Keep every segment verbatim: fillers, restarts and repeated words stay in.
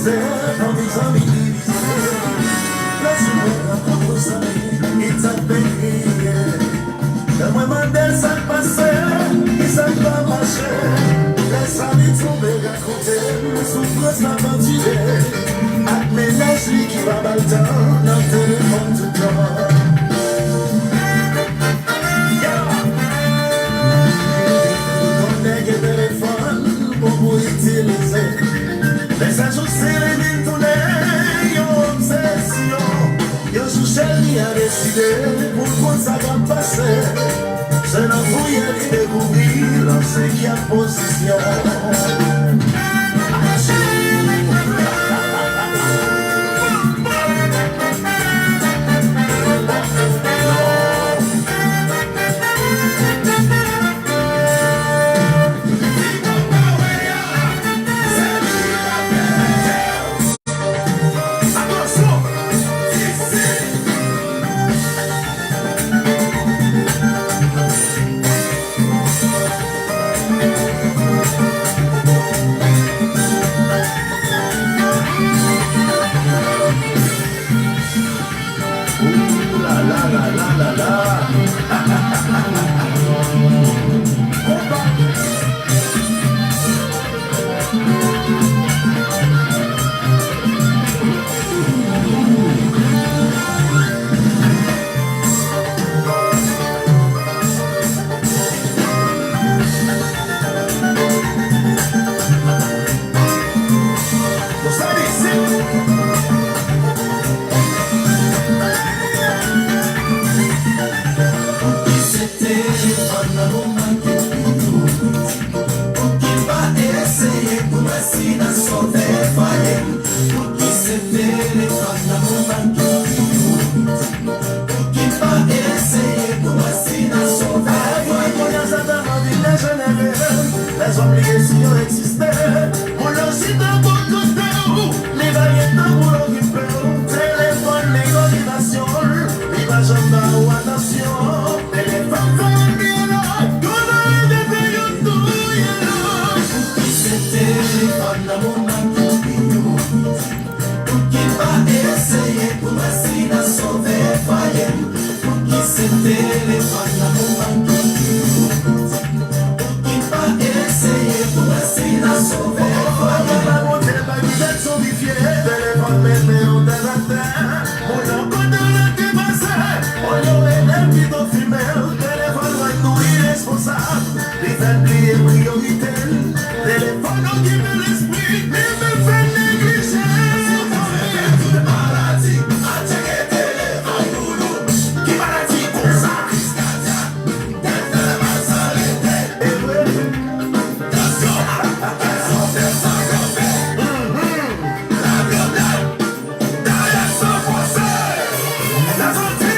Zanmi zanmi divize. Lè jou mwen rankontre yon zanmi, li t ap kriye. Lè mwen mande l sa k pase, li sa k pa mache. Lè sa li tonbe rakonte m soufrans l ap andire. Ak mennaj li ki pa ba l tan nan telefòn tout tan. Yo! Tout yon nèg gen telefòn pou, pou itilize. Men sa jou si li vin tounen yon obsesyon. Yon jou chèl li a deside pou l konn sa k ap pase. Se nan fouye li dekouvri l an senkyèm pozisyon. Ooh la la la la la la. Konpa. Telefòn nan moman ki pi tou. Pou ki pa eseye pou wè si n a sove fwaye m. Pou ki se telefòn nan moman ki pi tou. Pou ki pa eseye pou wè si n a sove fwaye m. Kounye a sa tèlman vin dejenere. Lèzòm bliye si yo egziste. Moun yo chita bò kote w. Li pa gen tan pou l okipe w. Telefòn li okipasyon l. Li pa janm ba ou atansyon. Telefòn fè l byen lòd. Kounye a li te fè yo touye l. Pou ki se telefòn nan moman ki pi tou. Pou ki pa eseye pou wè si n a sove fwaye m. Pou ki se telefòn nan moman ki pi tou. Pou ki pa eseye pou wè si n a sove fwaye m. Papa Bondye pa ki fèt zonbifye. Telefòn mennen yon tèt atè. Moun nan kote w rete pase. Olye w ede l pito fimen l. Telefòn rann nou iresponsab. Li fè n bliye priyorite n. Telefòn okipe lespri n. Li menm fè n neglije. Si w ta fè tout maladi atake telefòn pou nou. Ki maladi konsa? Kriz kadyak. Tèt fè mal san rete. E vre. Tansyon, kè sa fè sa kanpe. Lablabla. Dayè san fòse. Sa soti.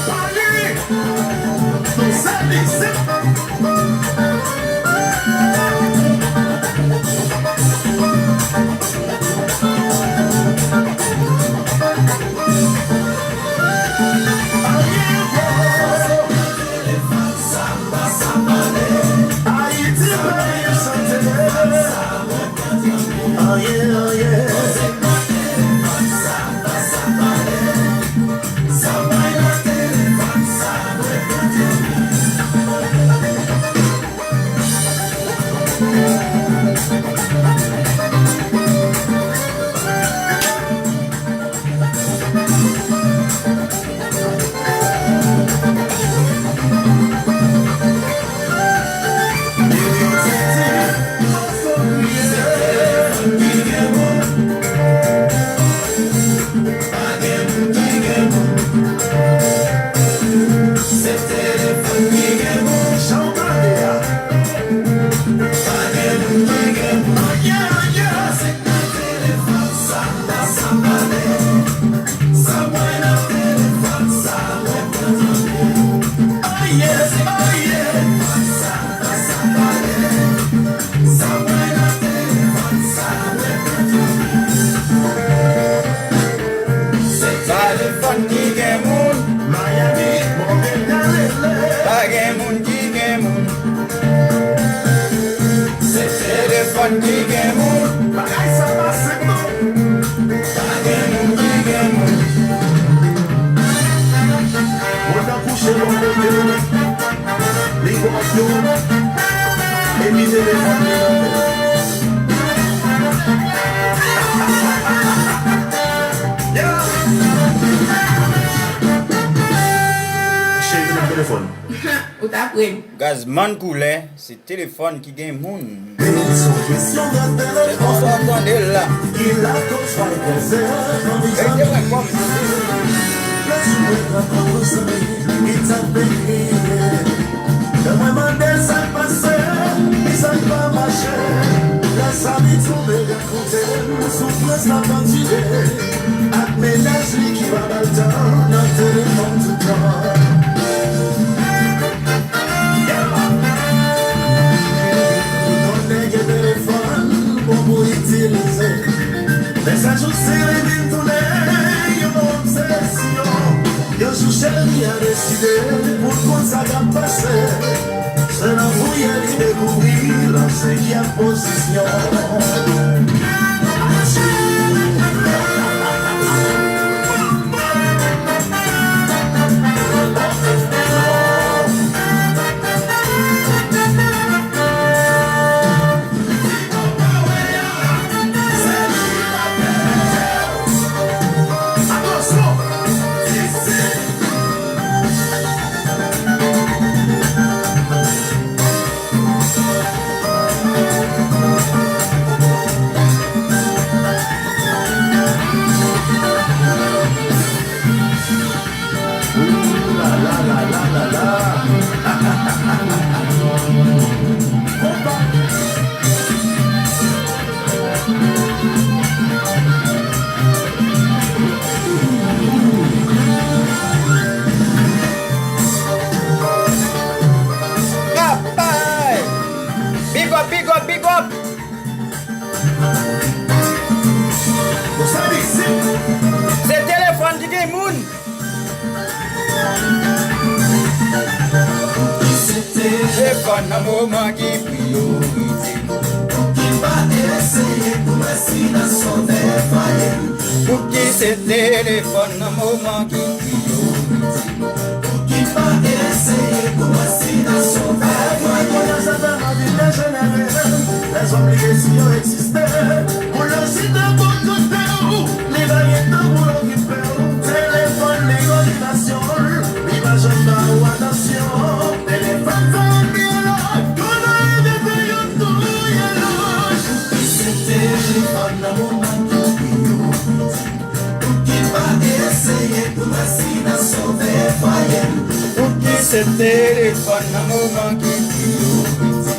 Pale. Nou se li, se Cheri, nan telefòn. Ou t ap ri m. Gazman koulè, se telefòn ki gen moun. Se konsa w tande l la. Rete wè kòm. Lè mwen mande sa k pase, li sa k pa mache. Lè sa li tonbe, rakonte m, soufrans la pa dire. Ak mennaj li ki pa ba l tan nan telefòn tout tan. Pou tout nèg gen telefòn bon pou itilize. Mesaj ou si li vin tounen yon obsesyon. Yon jou cheri a deside pou l konn sa k ap pase. Se nan fouyè li dekouvri l an senkyèm pozisyon. Kapay! Big up, big up, big up! Se telefòn ki gen moun. Telefòn nan moman ki priyorite. Pou ki pa eseye pou wè si n a sove fwaye n. Pou ki se telefòn nan moman ki priyorite. Pou ki pa eseye pou wè si n a sove fwaye n. Kounye a sa fè mwen vin dejenere. Lèzòm bliye si yo egziste. Pou lè chita bò kote w, li pa gen tan pou l okipe w. Telefòn li okipasyon l, li pa janm ba ou atansyon. Telefòn fè anpil lòt, kounye a yo touye lòt. Pou ki se telefòn nan moman ki priyorite. Pou ki pa eseye pou wè si n a sove fwaye n. Pou ki se telefòn nan moman ki priyorite.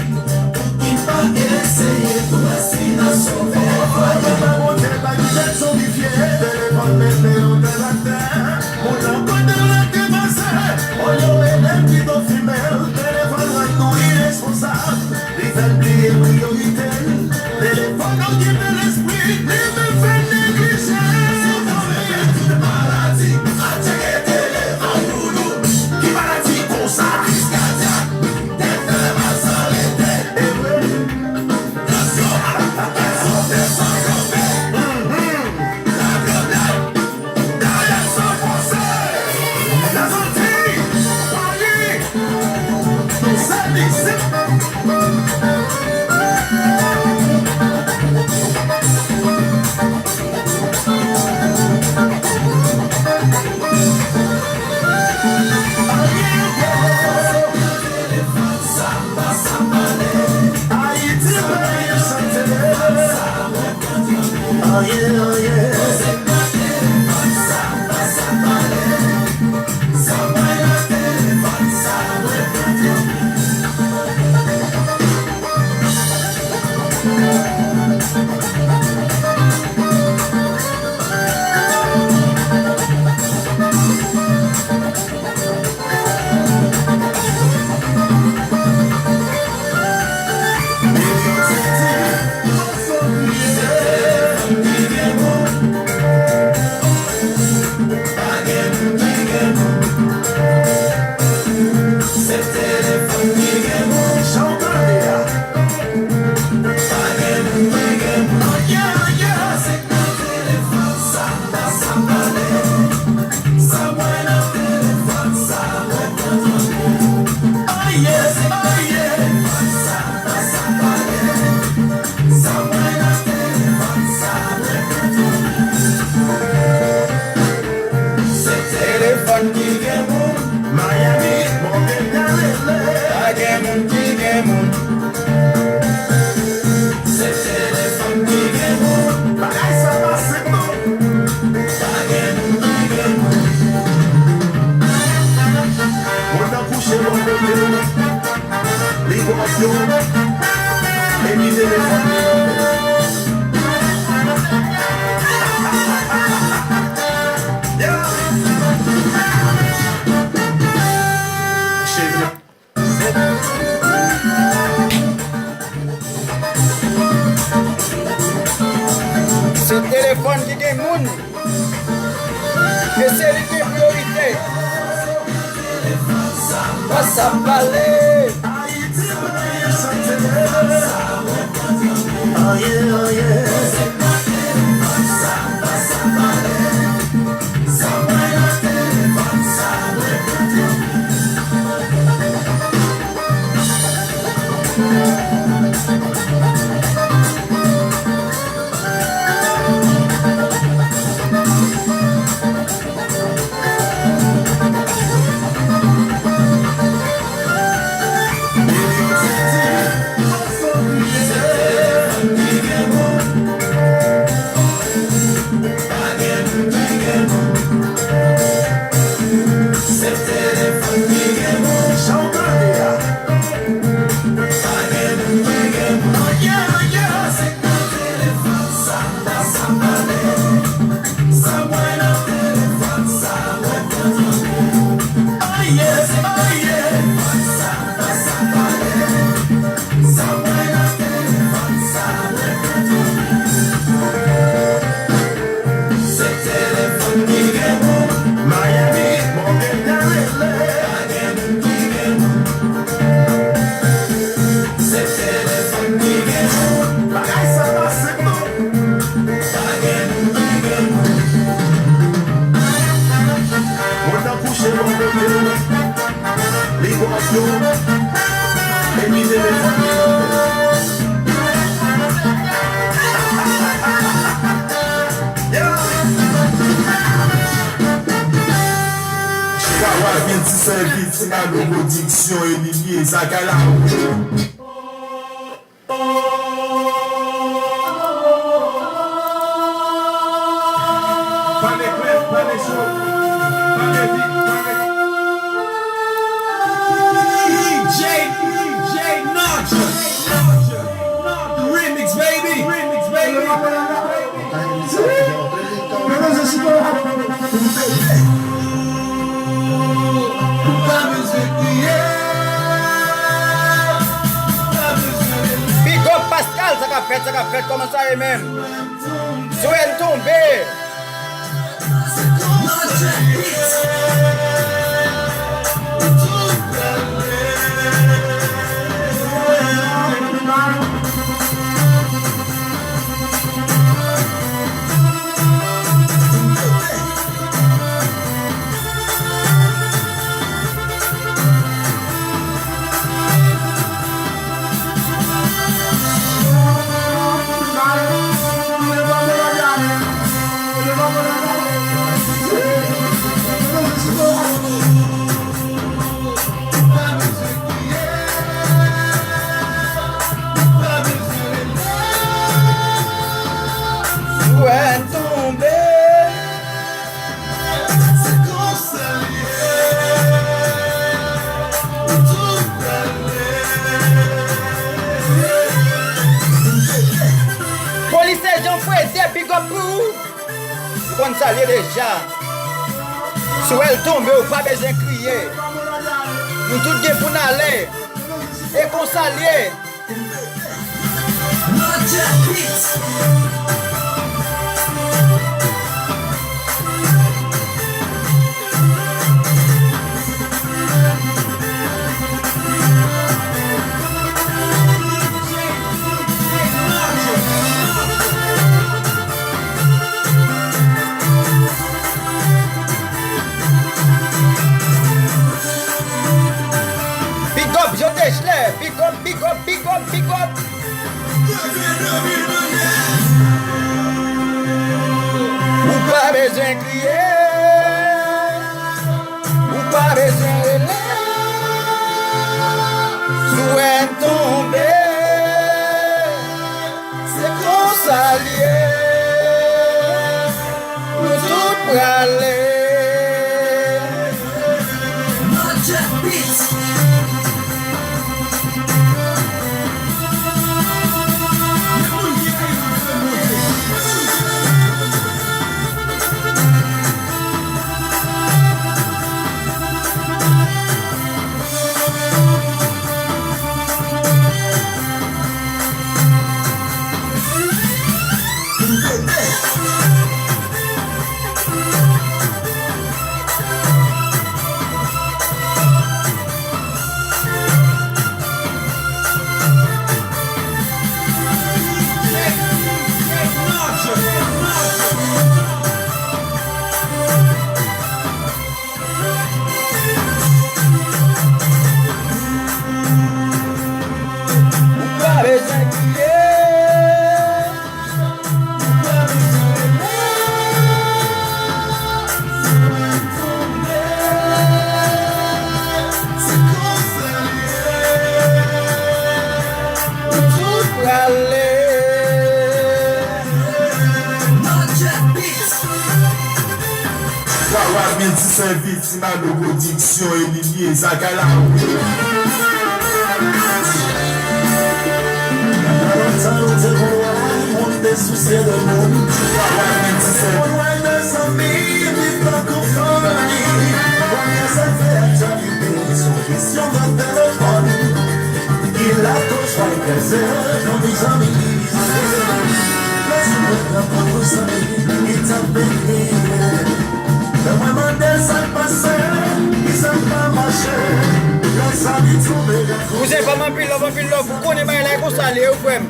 Pou ki pa eseye pou wè si n a sove fwaye n. Papa Bondye pa kite l zonbifye, telefòn mete yon tèl atè. Moun nan kote l te pase, olye w ede l pito fimen l, telefòn rann nou iresponsab. Li fè n bliye priyorite n. Telefòn okipe lespri n, li menm fè n neglije. Si w ta vle pèdi maladi, al tcheke telefòn pou nou. Ki maladi konsa? Kriz kadyak, tèt fè mal san rete. E vre. Tansyon, tansyon desann kanpe. Lagrandèt. Dayè san fòse, nan Zantiy, Pali, nou se disip. Ayiti peyi chante. Se telefòn ki gen moun. E se li ki gen priyorite. Sa pale. Mwen t ap kouche bò kote w, li pran flou, epi telefòn li nan men. Sa w ap vin ti sèvi ti Mado Pwodiksyon, Emilye Zaka la. Pale klè, pale cho, pale vit, pale. D J, D J Nodra, Nodra, remix, baby, remix, baby. Big up Pascal, sa k ap fèt, sa k ap fèt, kòman sa ye menm? Sou èn tonbe. Sou èn tonbe. Polisye Jan Frede, big up pou ou. Ou konn sa l ye deja. Si w wè l tonbe, ou pa bezwen kriye. Nou tout gen pou n ale. E konsa l ye. Big up, Jean Techler. Big up, big up, big up, big up. pa bezwen kriye. Pawòl men ti sèvis. Ti Mado Pwodiksyon, Emilie Zagala. Nan lontan yo te konn wè moun te sousye de moun. Konn wè de zanmi viv tankou fanmi. Premye zafè aktyalite se yon kesyon de telefòn. Ki lakoz fwa kreze, jodi zanmi divize. Plezi mwen pran pou zanmi, li t ap ekri. Lè mwen mande sa k pase, li sa k pa mache. Lè zanmi tonbe, lè Kouzen pa m anpil love, anpil love. Ou konnen bagay la e konsa l ye, wi, frè m.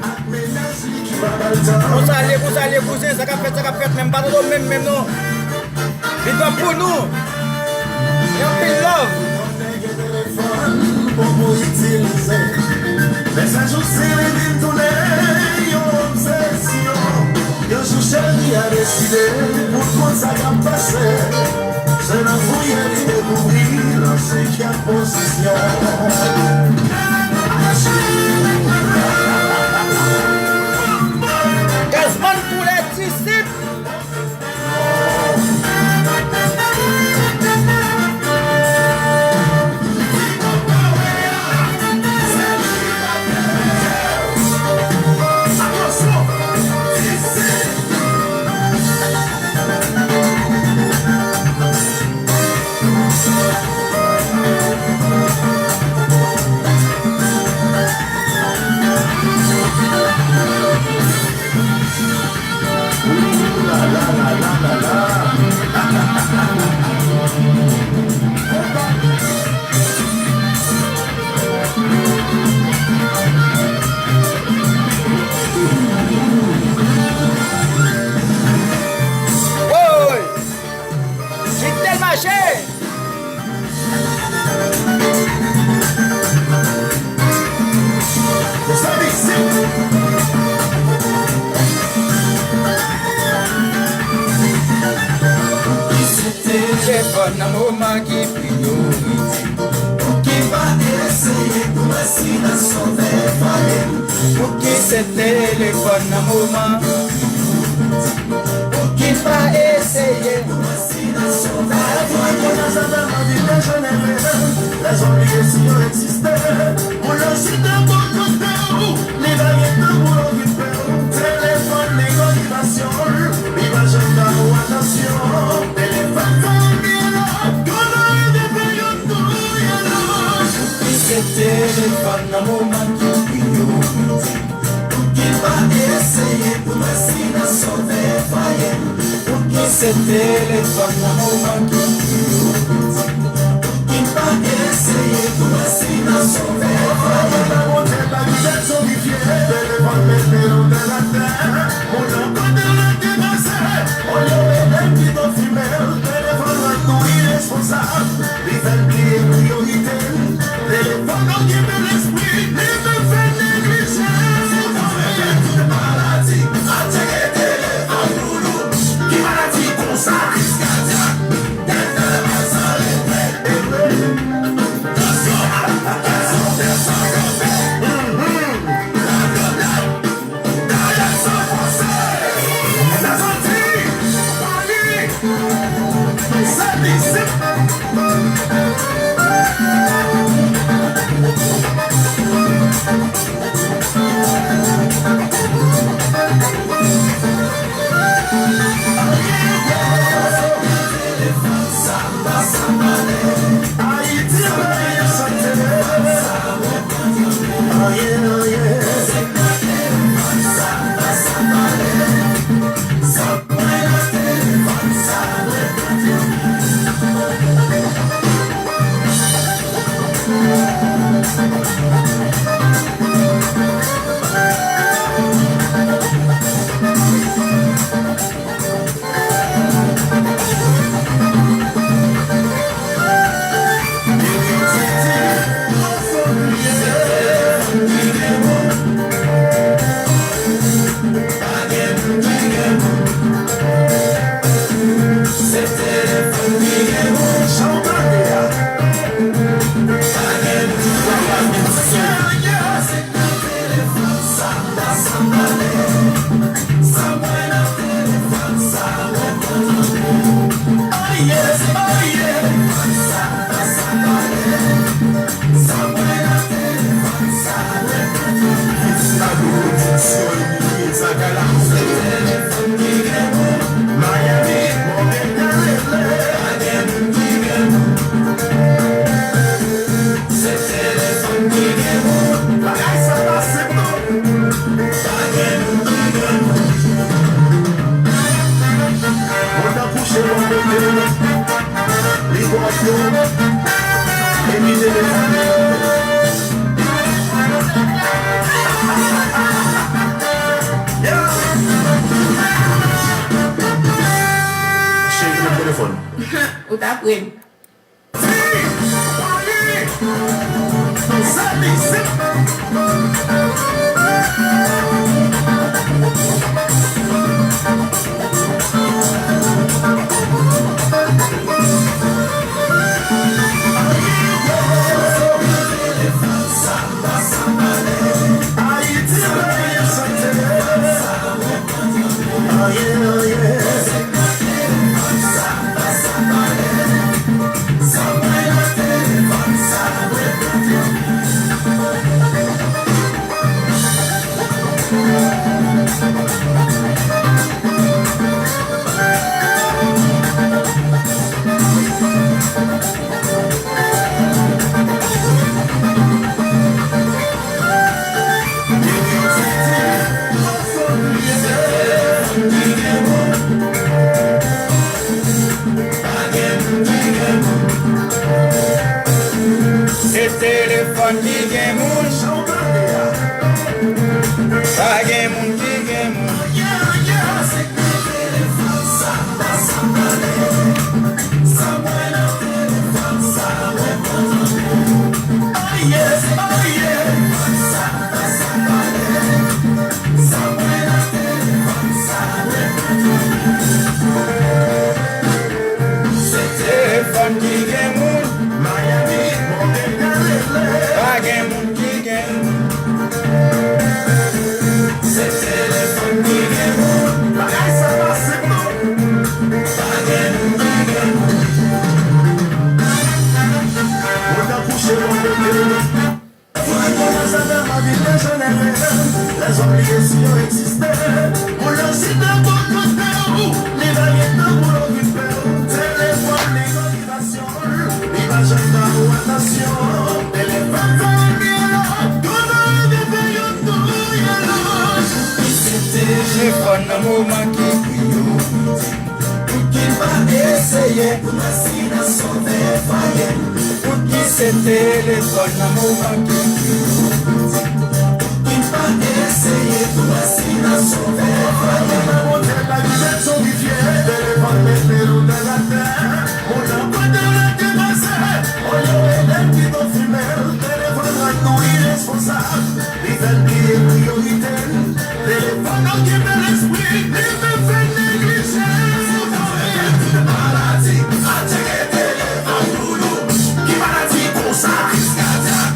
Konsa l ye, konsa l ye, kouzen. Sa k ap fèt, sa k ap fèt, men m pa tande w menm, menm, non. Big up pou nou. Yon pil love. Telefòn pou, pou itilize. Mesaj ou si li vin tounen yon obsesyon. Yon jou cheri a deside pou l konn sa k ap pase. Se nan fouye li dekouvri l an senkyèm pozisyon. Gazman pou lè disip. Woy! Kite l mache! Telefòn nan moman ki priyorite. Pou ki pa eseye tou masin nan sove fwaye m. Pou ki se telefòn nan moman. Pou ki pa eseye tou masin nan sove fwaye m. Lèzòm bliye si yo egziste. Moun yo chita bò kote w, li pa gen tan pou l okipe w. Telefòn li gon vibasyon, li pa janm ba ou atansyon. Telefòn fanmi la, konnen de fè yo touye nou. Pou ki se telefòn nan moman ki priyorite. Pou ki pa eseye tou masin nan sove fwaye m. Pou ki se telefòn nan moman ki priyorite. Pou ki pa eseye tou masin nan sove fwaye m. Bondye pa ki fè zonbifye, telefòn mete nou tèlatè. Moun nan kote l te pase, olye w ede m pito fimen l. Telefòn rann nou iresponsab, li fè n bliye priyorite n. Telefòn okipe lespri, li menm fè n neglije. Si w konn rete tout maladi, atake telefòn pou nou. Ki maladi konsa? Kriz kadyak, tèt fè mal san rete. Tansyon, tansyon, tansyon kanpe. Lavyòl Se telefòn ki gen moun. Bagay sa pa senp non. Pa gen moun ki gen moun. Moun nan kouche bò kote li. Li bò yo. Epi telefòn li. Yeah. Cheri, nan telefòn. Ou t ap ri m. Se telefòn ki gen moun. Pa gen moun ki gen moun. Se telefòn ki gen moun. Pa gen moun ki gen moun. Se telefòn ki gen moun. Bagay sa pa senp non. Pa gen moun ki gen moun. Moun nan kouche bò kote li. Moun nan sa fè anvi dejanere. Lèzòm bliye si yo egziste. Moun nan chita bò kote w. Li pa gen tan pou l okipe w. Telefòn li okipasyon l. Li pa janm ba ou atansyon. Telefòn sa l gen la. Tou nan reve fè yo touye l. Telefòn nan moman ki pou yo. Pou ki pa eseye pou mwen si nan sove fwaye m. Pou ki se telefòn nan moman ki pou ki pa eseye pou mwen si nan sove fwaye m. Bondye la ki fè son rivye, telefòn mete nou nan latè. Moun nan kote w la te pase, olye w ede m ki konfime l, telefòn rann nou iresponsab. Li fè l bliye priyorite l. Telefòn okipe lespri, li menm fè neglije. Maladi, a tcheke telefòn pou nou. Ki maladi konsa? Kriz kadyak,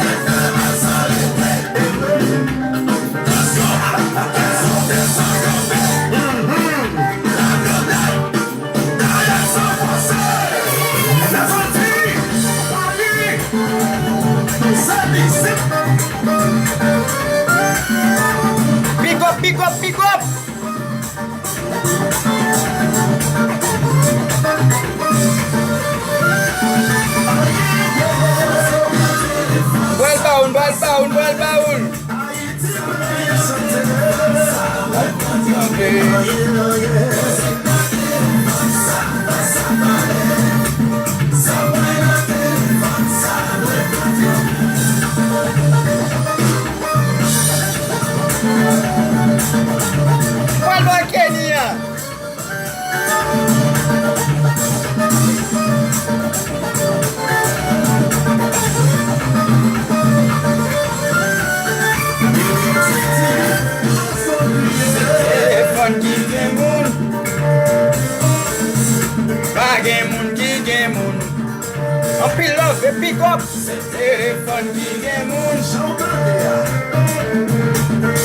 tèt fè mal san rete. Tansyon, tansyon desann kanpe. Lavyonèt, dayè san fòse. Lèzòdi, pale. Big up, big up, big up! Bwèl pa ou, bwèl pa ou, bwèl pa ou. Pral bò Kenny an. Telefòn ki gen moun. Pa gen moun ki gen moun. Anpil love e big up. Se telefòn ki gen moun. Jan w tande a.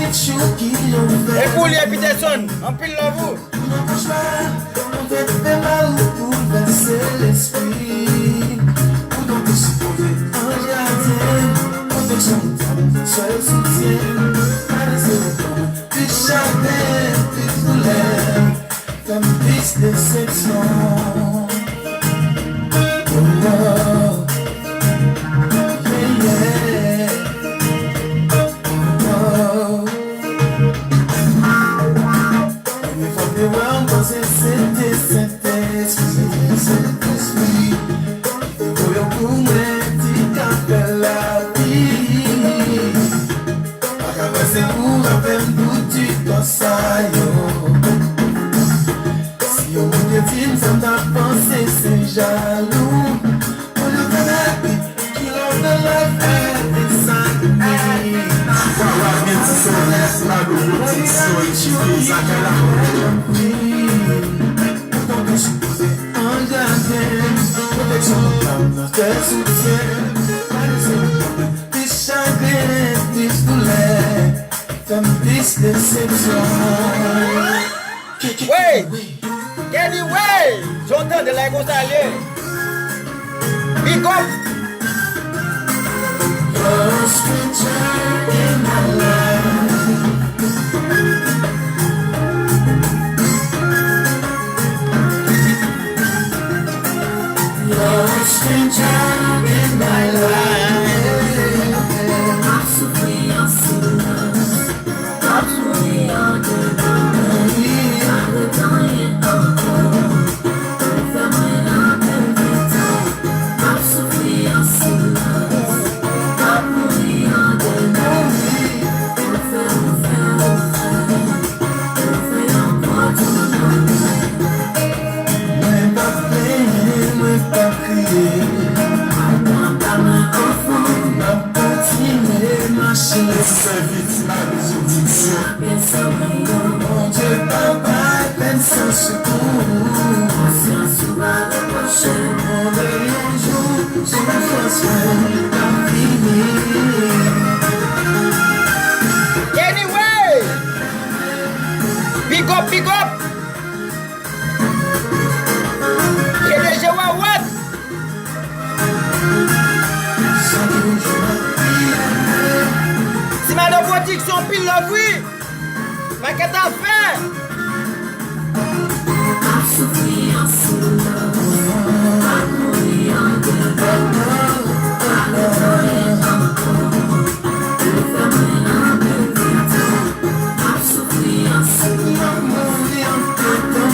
E pou li, Peterson, anpil love ou. Nan kouchma, yon tèt fè mal, boulvèse lespri. Poutan te sipoze anj gadyen, pwoteksyon, sèl soutyen. Malè se reponn, plis chagren, plis doulè, fè m plis desepsyon. Oh, oh, yeah, yeah. Oh, oh. Premye fwa m te wè w, m panse se te Sentespri, Sentespri ki te voye w pou mwen, di k ap fè lavi. Pa ka kwè se ou k ap fè m dout di tan sa yo. Si yon moun te di m sa m t ap panse, se jalou. Olye w fè lavi, ki love the life and inside me. Chak fwa w ap gen ti sèvis, Mado Pwodiksyon ekipe Zaka Lawouch. Anj gadyen, pwoteksyon pam nan kè soutyen. Malè se plis chagren, plis doulè, fè m plis desepsyon. Wey! Kenny Way! Jan w tande la, e konsa l ye. Big up! You're a stranger in my life. You're a stranger in my life. M ap soufri an silans. M ap mouri andedan mwen. Pa ret anyen ankò. Ou fè mwen anpil pita. M ap soufri an silans. M ap mouri andedan mwen. Ou fè, ou fè, ou fè. Ou fè yon gwo tou nan mwen. Mwen p ap plenyen, mwen p ap kriye. M ap pran pa mwen anfòm. M ap kontinye mache. Ti sèvis Mado Pwodiksyon. Bondye Papa, pèn san sekou. Konsyans ou pa repwoche. Mande yon jou, soufrans mwen ap fini. Kenny Way! Big up, big up! P D G Wawat! Ti Mado Pwodiksyon, anpil love wi! Pakèt afè! M ap soufri an silans. M ap mouri andedan. Pa ret anyen ankò. Ou fè mwen anpil pita. M ap soufri an silans. M ap mouri andedan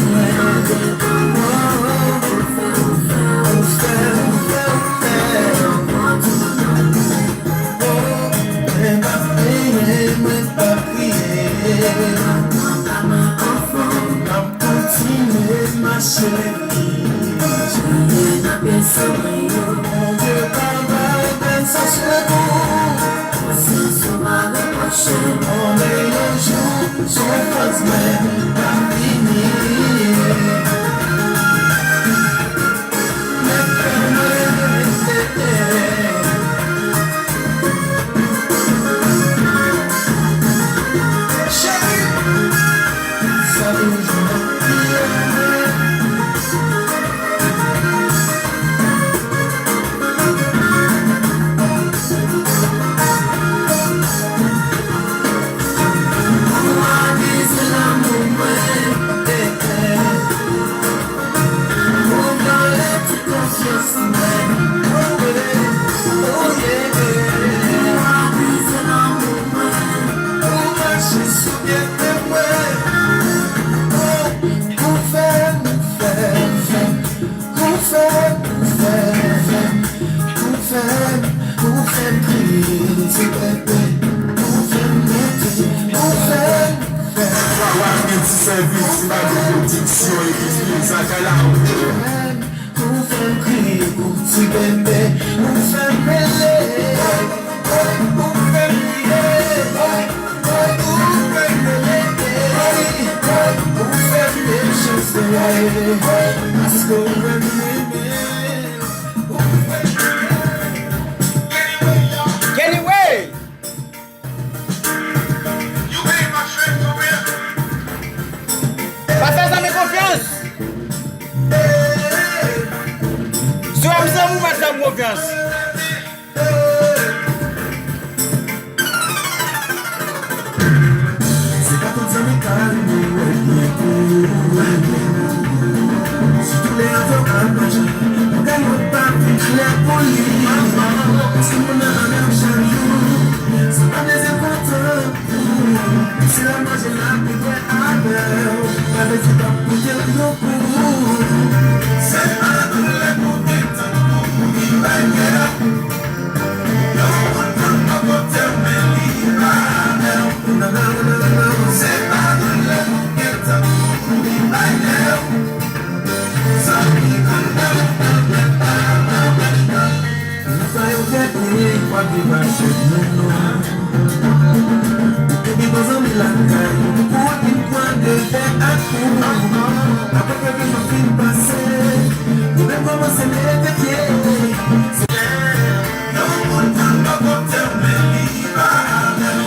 mwen. Ou fè, ou fè, ou fè, ou fè, ou fè. Mwen p ap plenyen, mwen p ap kriye. M ap kontinye mache. Bondye pa bay pèn san sekou. Konsyans ou pa repwoche. Mande yon jou, soufrans mwen ap fini. Konfyans mwen, oh, oh, yeah. Ou avize lanmou mwen. Ou mache sou byeneme mwen. Oh, ou fè m, ou fè m, ou fè m, ou fè m, ou fè m, ou fè m, ou fè m kriye ti bebe. Ou fè m mete, ou fè m, ou fè m. Chak fwa w ap gen ti sèvis, Mado Pwodiksyon epi Zaka Lawouch. Ou fè m kriye kou ti bebe, ou fè m rele, ou fè m kriye, ou fè m rele, ou fè m mechanste, paske ou fè m renmen, ou fè m renmen. Kenny Way! You Konfyans. Se pa tout zanmi k al nou wè byen pou ou. Sitou lè avè w ap mache, bagay yo pa vin klè pou li. Paske moun nan anlè w chak jou, sa pa vle di kontan. Se la manje la pi bwè avè w, pa vle di pa pote yon kou. Se pa doulè pou gentan pou li bay kè. Yon moun konn bò kote w, men li pa avè w. Se pa doulè pou gentan pou li bay kè. Zanmi konn bò kote w, men pa avè w. Sa yo gade, pa viv avèk nou, non. Ou gen bon zanmi lakay ou, pou w vin pran devè ak ou. Apre ke vin fin pase, ou menm kòmanse mete pye. Se lè yon moun konn bò kote w, men li pa avè w.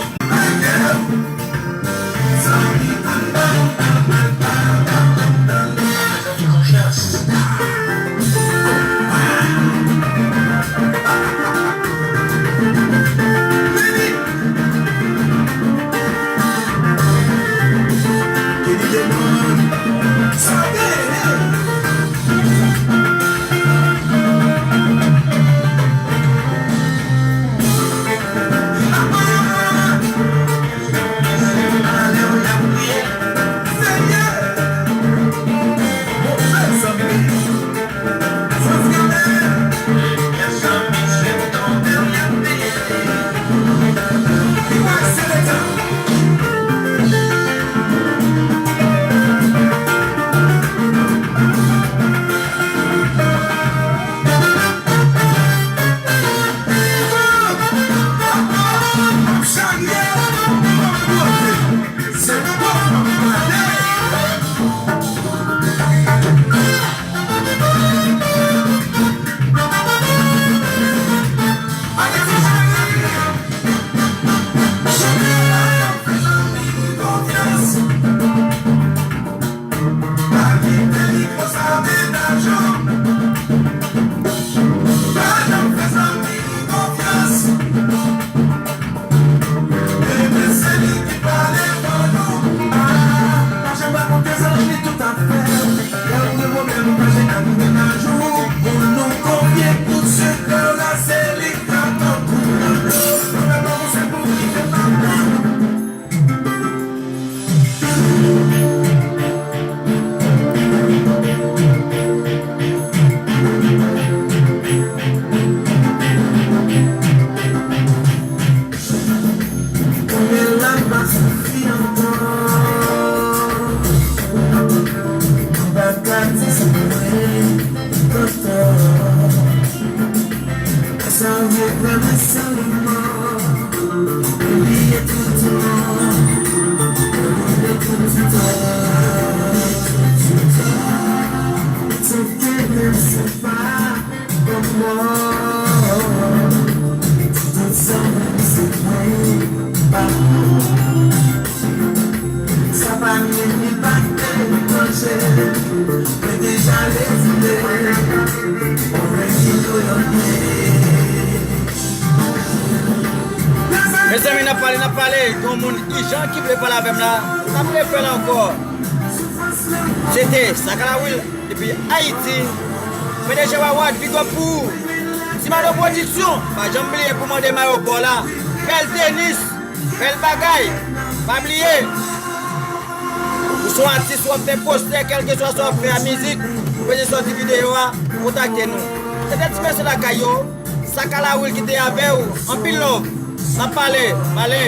Kounye la m pa soufi ankò. M pa ka di se mwen ki pran tò. Sa vle vrèman sa lanmò. Bliye tout tan. Bliye tout tan. Tout tan. Tout tan. Menm si pa Sa pa menm li pa te manje, men deja rezile. Mezanmi, n ap pale, n ap pale. Gon moun ijan ki vle pale avè m la. N ap refè l ankò. Se te Sakala Will. Depi Ayiti, P D G Wawad, big up pou ou. Ti Mado Pwodiksyon, pa janm bliye pou mande mayo pa w la. Bèl tenis, bèl bagay. Pa bliye, ou se yon atis, w ap fè postè, kèlkeswa sa w ap fè a mizik, ou bezwen sòti videyo a, kontakte nou. Se te ti mesye lakay yo, Sakala Will ki te avè w, anpil love. N ap pale, pale.